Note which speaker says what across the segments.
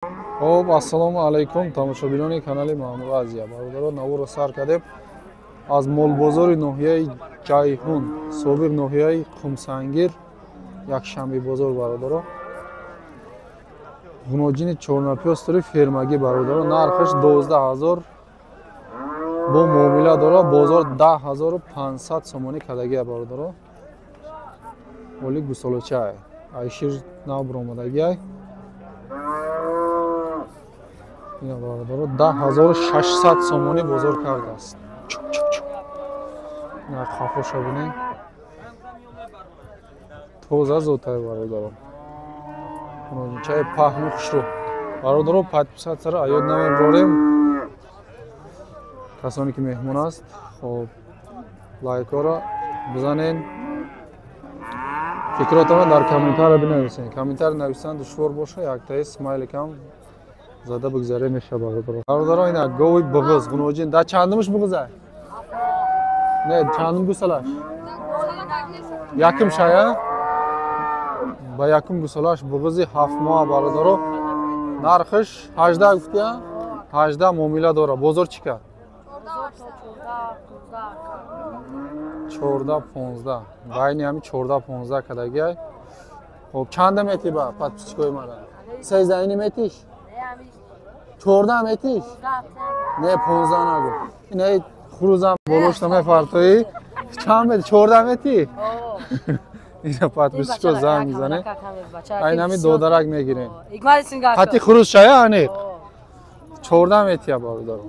Speaker 1: Хоб, ассалому алайкум, тамошобинони канали Маъмур Азия. Бародарон, наворо сар кардем аз молбозори ноҳияи Ҷайҳун, собиқ ноҳияи Қумсангир, якшанбе бозор, бародарон. Ғуноҷини чорнапёстори фермагӣ, бародарон, нархаш 12 000 бо муомила дора, бозор 10 500 сомонӣ кардагия, бародарон. Оли гусолочай, айшир нав баромадагиай. Ина, бародаро, 10 600 сомонӣ бозор кардааст. Ина хафоша бинед, тоза зотай, бародаро, чай паҳну хушрӯ. Бародаро, подписаться ро аёд намебарорем, касоне ки меҳмон аст. Хоб, лайкҳоро бизанен, фикротонро дар комментария бинависен. Комментарий нависан душвор боша, яктаи смайликам зада бигзаре меша, бародаро. Бародаро, ина гови буғуз, ғуноҷин, да чандумш буғузай? Не, чандум гусалаш? Якум шая? Ба якум гусалаш буғузи 7 моҳа, бародаро. Нархаш 18 гуфтия? 18 муомила дора. Бозор чӣ кард? 14, 15, байни ҳами 14, 15 кардагиай. Хоб, чанда метӣ ба подписчикои мара? 13-ини метиш? 14 метиш? Не, 15 нагу. Инаи хурӯзам болошта мефартоӣ. Чанд мети? 14 метӣ? Ина подписчико занг мизане. Айн ҳами додарак мегирем. Хати хурӯз шая аниқ. 14 метия, бародаро.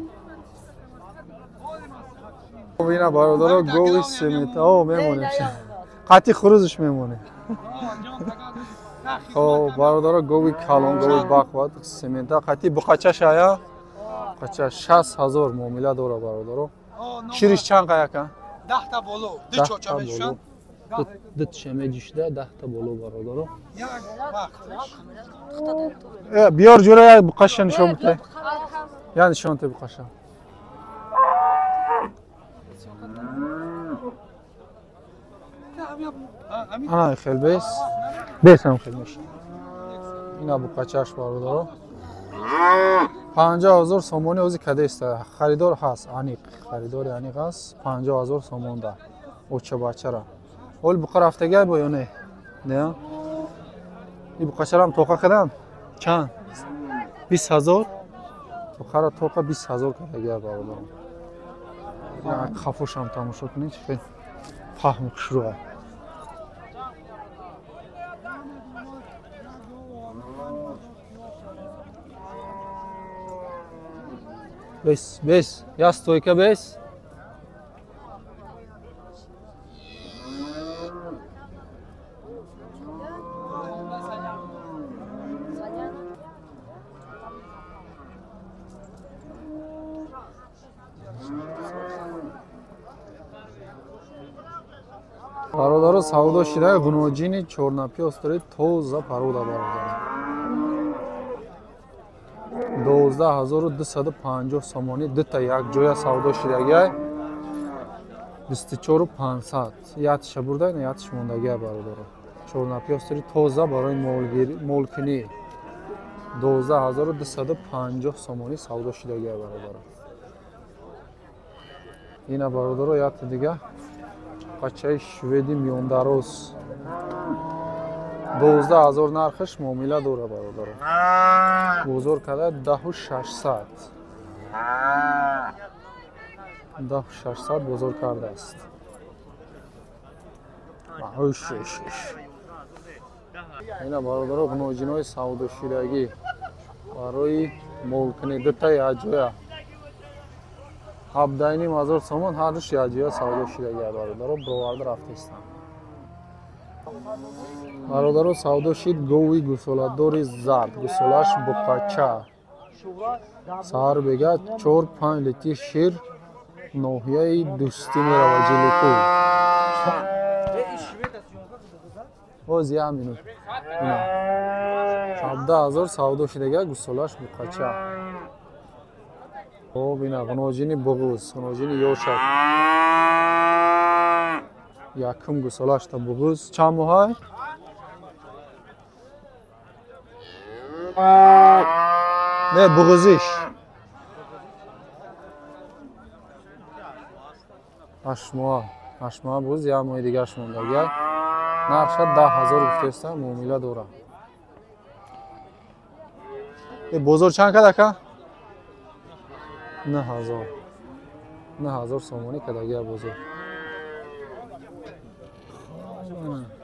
Speaker 1: Ина, бародаро, гови семета. О, мемонем. Қати хурӯзш мемонем. Хоб, бародаро, гови калон, гови бақват, семента, қати буқача шая? Буқача 60 000 муомила дора, бародаро. Шириш чанд қаяка?
Speaker 2: 10 та боло, ду чоча мешушанд.
Speaker 1: Ду тиша меҷушда, 10 та боло, бародаро.
Speaker 2: Як вақташ.
Speaker 1: Биёр, ҷура, як буқаша нишон бите. Я нишон те буқаша. Ана хел бес. Бес ҳам хел меша. Ина буқачаш, бародаро. 50 000 сомонӣ ози кадеста. Харидор ҳаст, аниқ. Харидори аниқ ҳаст. 50 000 сомон да. Оча бачара. Ол буқа рафтагай бо ё не? Не? И буқачарам тоқа кардам? Чанд? 20 000? Буқара тоқа 20 000 кардагай, бародаро. Хафошам тамошо кунед, хел паҳну хушрӯа. Бес, бес, я стойка бес. Бародаро, савдо шида ғуноҷини чорнапёстори тоза парода, бародаро. 12 250 сомонӣ дута якҷоя савдо шидагиай. 24 500. Ятиша бурда, ина ятиш мондагиай, бародаро. Чорнапёстори тоза барои молкунӣ. 12 250 сомонӣ савдо шидагиай, бародаро. Ина, бародаро, яти дига бачаи шведи миёндароз, 12 000 нархаш, муомила дора, бародаро. Бозор карда 10 600, 10 600 бозор кардааст. Ина, бародаро, ғуноҷинои савдошидагӣ барои молкунӣ, дута якҷоя 17 500 сомон, ҳардуш якҷоя савдо шидагия, бародаро, бироварда рафтаистанд. Бародаро, савдо шид гови гусоладори зард, гусолаш буқача. Саҳар бега 4-5 литр шир, ноҳияи Дӯстӣ мерава, Ҷиликӯ. Боз як минут. Ина 17 000 савдо шидагия, гусолаш буқача. Хоб, ина ғуноҷини буғуз, ғуноҷини ёшак. Якум гусолашта буғуз. Чанд моҳай? Не, буғузиш. 8 моҳ. 8 моҳ буғуз, як моҳи дигарш мондагиай. Нархша 10 000 гуфтеста, муомила дора. Бозор чанд кад, ака? 9000. 9000 сомонӣ кадагия бозор.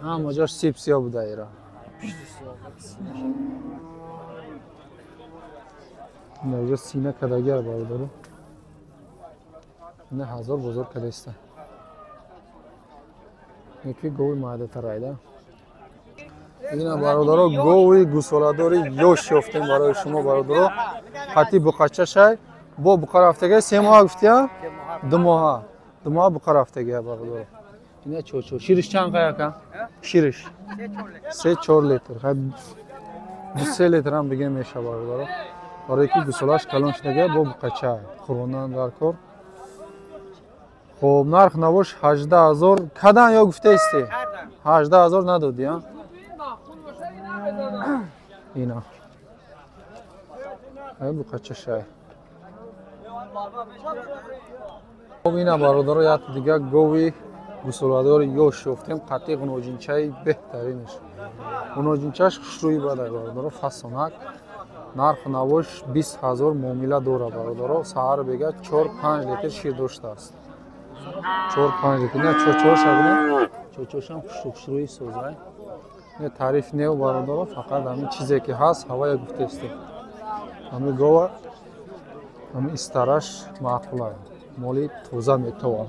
Speaker 1: Ҳама ҷош сип сиё буда ира. Инҷо сина кадагия, бародаро. 9000 бозор кадаиста. Яки гови майдатарайда. Ина, бародаро, гови гусоладори ёш ёфтем барои шумо, бародаро. Ҳати буқачашай, бо буқа рафтагия, 3 моҳа гуфтия? 2 моҳа. 2 моҳа буқа рафтагия, бародаро. Ина чо-чо. Шириш чанд қай, ака? Шириш. 3-4 литр. Хай, 2-3 литр ҳам бигем меша, бародаро. Барои ки гусолаш калон шудагия, бо буқача. Қурбонан дар кор. Хоб, нарх навош 18 000 кадан ё гуфтаисти? 18 000 надодӣ, а? Ина. Ай буқачашай. Хоб, ина, бародаро, як дига гови гусоладори ёш ёфтем, қатъи ғуноҷинчаи беҳтаринаш. Ғуноҷинчаш хушрӯи бадай, бародаро, фасонак. Нарх навош 20 000, муомила дора, бародаро. Саҳар бега 4-5 литр шир доштааст. 4-5 литр. Не, чочоша бинед. Чочошам хушрӯи созай. Не, тариф неу, бародаро, фақат ҳамин чизе ки ҳаст, ҳавая гуфтестем. Ҳамин гова, ҳамин истараш маъқулай. Моли тоза метовад.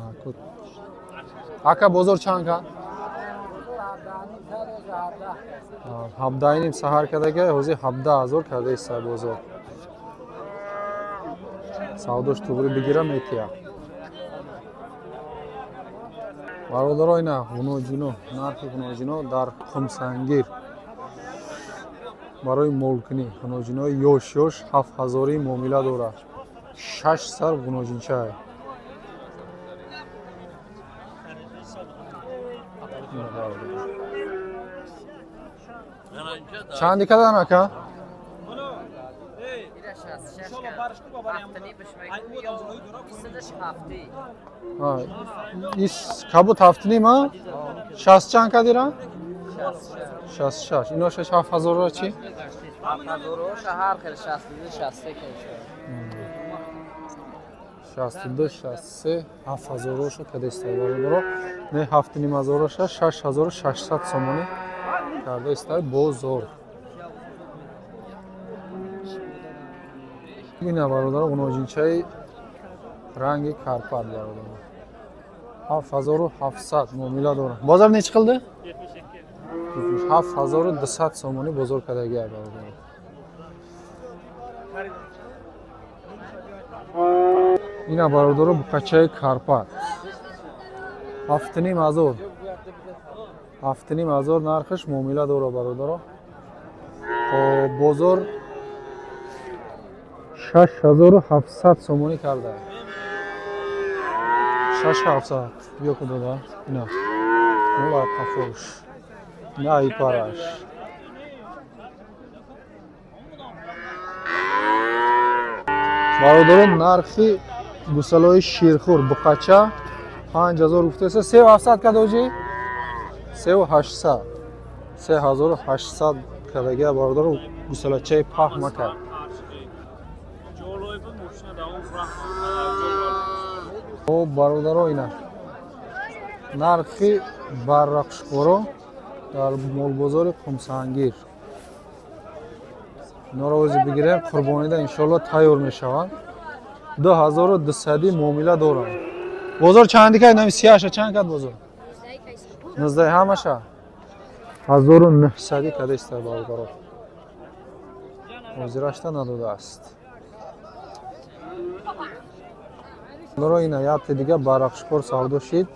Speaker 1: Ака, бозор чанд кад? 17,5 саҳар кардага, ҳозир 17 000 кардаиста бозор. Савдош туғри бигира метия. Бародаро, ина ғуноҷино, нархи ғуноҷино дар Қумсангир барои молкунӣ. Ғуноҷинои ёш ёш 7000 муомила дорад. Шаш сар ғуноҷинчае. Чанди кадан, ака? Ис кабут ҳафтним, а? Шаст чанд кадира? 66. Ино шаш ҳафт ҳазорро чӣ?
Speaker 3: Ҳар хел 62, 63.
Speaker 1: 62, 63, ҳафт ҳазорроша кадаиста, бародаро. Не, ҳафтним ҳазорроша 6600 сомонӣ кардаиста бозор. Ина, бародаро, ғуноҷинчаи ранги карпат, бародаро. 7700, муомила дорад. Бозор нечи қилди? 7200 сомонӣ бозор кардагия, бародаро. Ина, бародаро, буқачаи карпат. 7500. 7500 нархаш, муомила дора, бародаро. Хоб, бозор 6700 сомонӣ карда. 6700. Биё ку, дода. Ина. Мула қафош. Ина айпараш. Бародарон, нархи гусалои ширхӯр буқача 5000 гуфтеса, 3700 кадоҷи? 3800. 3800 кадагия, бародаро, гусалачаи паҳмака. Хоб, бародаро, ина нархи баррақшхӯро дар молбозори Қумсангир. Инҳоро ози бигирем, қурбонида иншоалло тайёр мешаванд. 2200, муомила доранд. Бозор чанди кард? Нами сияша чанд кард бозор? 19 ҳамаша? 1900 кадаиста, бародаро. Ҳозирашта надодааст. Бародаро, ина якте дига баррақшхӯр савдо шид.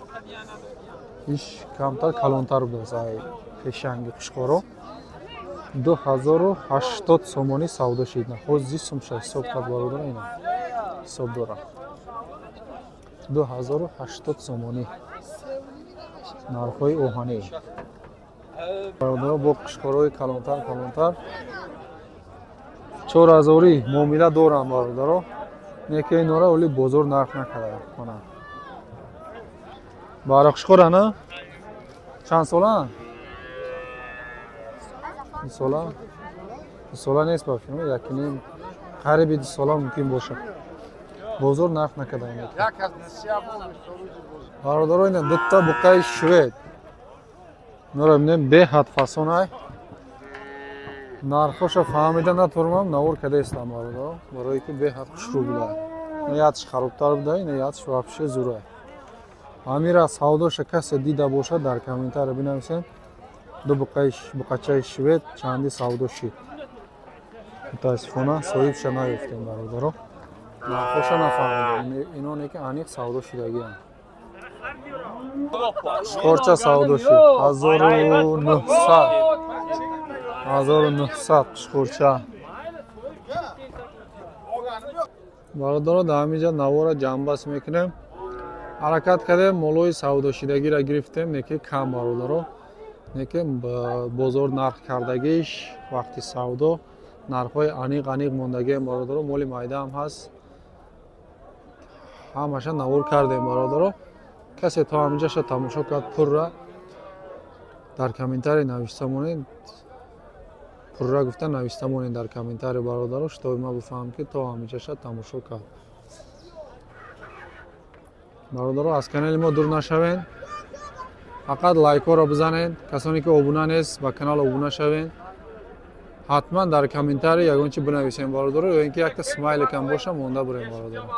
Speaker 1: Иш камтар калонтар будааст ай пешанги қушқоро. 2080 сомонӣ савдо шид. Ҳози сумша ҳисоб кард, бародаро, ина ҳисоб дорам. 2080 сомонӣ. Нархҳои оҳанӣ. Бародаро, бо қушқорои калонтар калонтар 4000 муомила дорам бародаро. Неке инора оли бозор нарх накарда. Мана. Барақшхора на? Чанд сола? 2 сола? 2 сола нест ба фирма, якиним қариби 2 сола мумкин бошад. Бозор нарх накарда. Бародаро ина дутта буқаи швед. Инора бинем беҳад фасонай. Нархоша фаҳмида натормам, навор када истам бародаро, барое ки беҳад хушрӯ буда. Ина ятш харобтар буда, ина ятш вообще зура. Амира савдоша касе дида бошад дар комментария бинависем. Ду буқачаи швед чанди савдо шид. Мутаассифона соҳибша наёфтем бародаро. Нархоша нафаҳмидем. Ино не ки аниқ савдо шидагианд. Қорча савдо шид. 1900. 1900 қушқурча. Бародаро дар ҳамин ҷа навора ҷамъбаст мекунем. Ҳаракат кардем, молои савдошидагиро гирифтем, неки кам бародаро. Неки бозор нарх кардагиш вақти савдо нархҳои аниқ аниқ мондагием бародаро. Моли майдаам ҳаст. Ҳамаша навор кардем бародаро. Касе то ҳаминҷаша тамошо кард пурра дар комментарий навишта монед. Пурра гуфта навишта монед дар комментарий бародаро, шитоби ма бифаҳам ки то ҳаминҷаша тамошо кард. Бародаро аз канали мо дур нашавед. Фақат лайкҳоро бизанед. Касоне ки обуна нест ба канал обуна шавед. Ҳатман дар комментарий ягон чи бинависем бародаро, ё ин ки якта смайликам боша монда бурем бародаро.